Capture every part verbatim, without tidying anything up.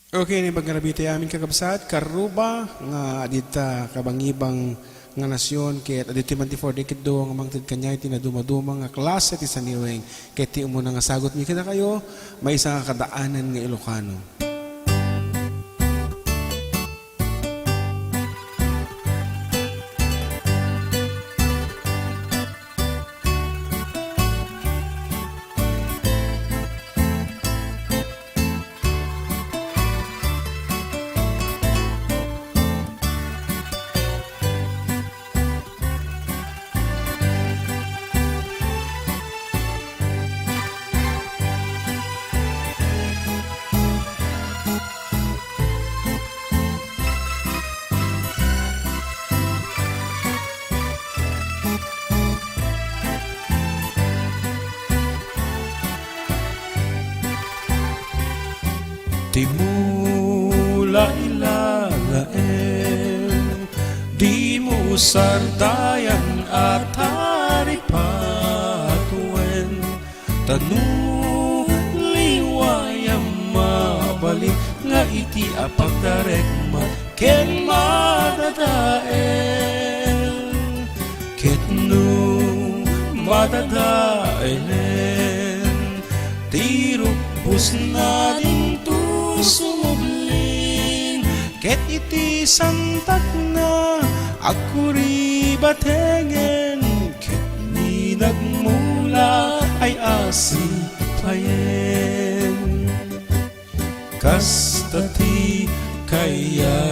Okay, naimbag nga rabii tayo amin, kakabsat, karuba nga adita kabangibang nga nasion, ket aditoy man ti four decade duo nga mangted kaniay ti nadumaduma nga klase ti saniweng, ket ti umuna nga sagut mi kadakayo, maysa nga kadaanan nga Ilocano. Ti mula ilalaem, dimo sardayan a taripatuen, ta no liwayam mabalin nga iti a pagdarek met ken madadael. Ket no madadaelen ti rubbosna dinto sumubling, ket iti santakna agkuri batengen, ket ni nagmula ay asipayen. Kasta ti kayarigan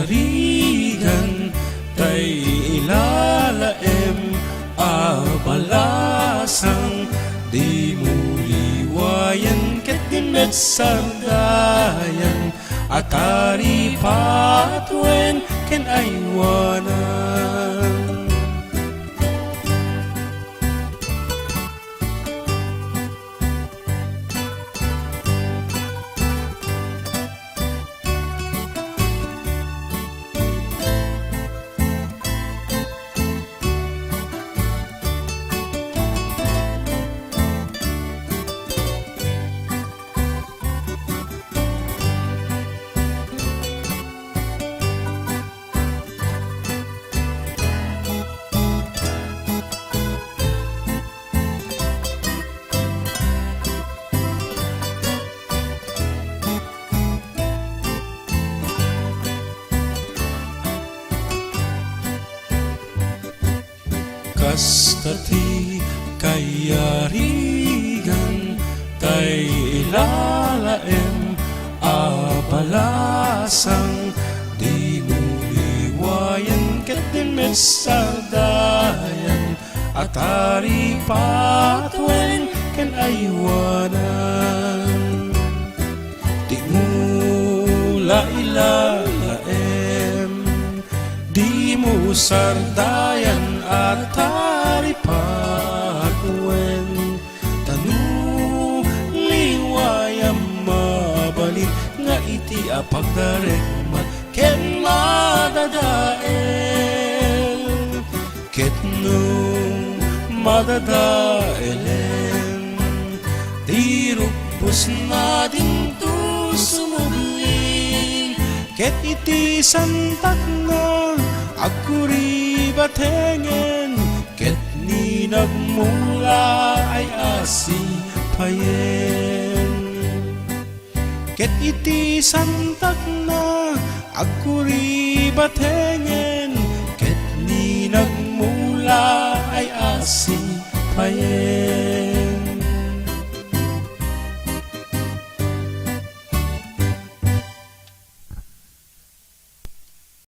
tay ilalaem a balasang, dimo liwayen ket di met sardayan a taripatuen ken aywanan. Kasta ti kayarigan tay ilalaem a balasang, dimo liwayen ket di met sardayan a taripatuen ken aywanan. Ti mula ilalaem, dimo sardayan a taripatuen, ta no liwayam mabalin nga iti a pagdarek met ken madadael. Ket no madadaelen ti rubbosna dinto sumubling, ket iti santakna agkuri batengen, ket ni nagmula ay asipayen. Ket iti santakna agkuri batengen, ket ni nagmula ay asipayen.